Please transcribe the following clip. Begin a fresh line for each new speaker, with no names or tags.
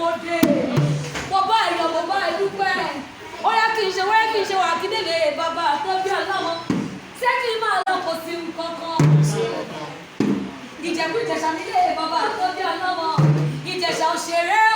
Òde. Mo bá ẹ yọ̀, mo bá ẹ dúpẹ́. Ó yá, kí n ṣe wẹ́rẹ́, kí n ṣe wà kí délé bàbá tó bí ọlọ́mọ. Ṣé kí n máa lọ? Kò sí nǹkan kan. Ìjẹ̀bú Ìjẹ̀ṣà nílé bàbá tó bí ọlọ́mọ. Ìjẹ̀ṣà òṣèré.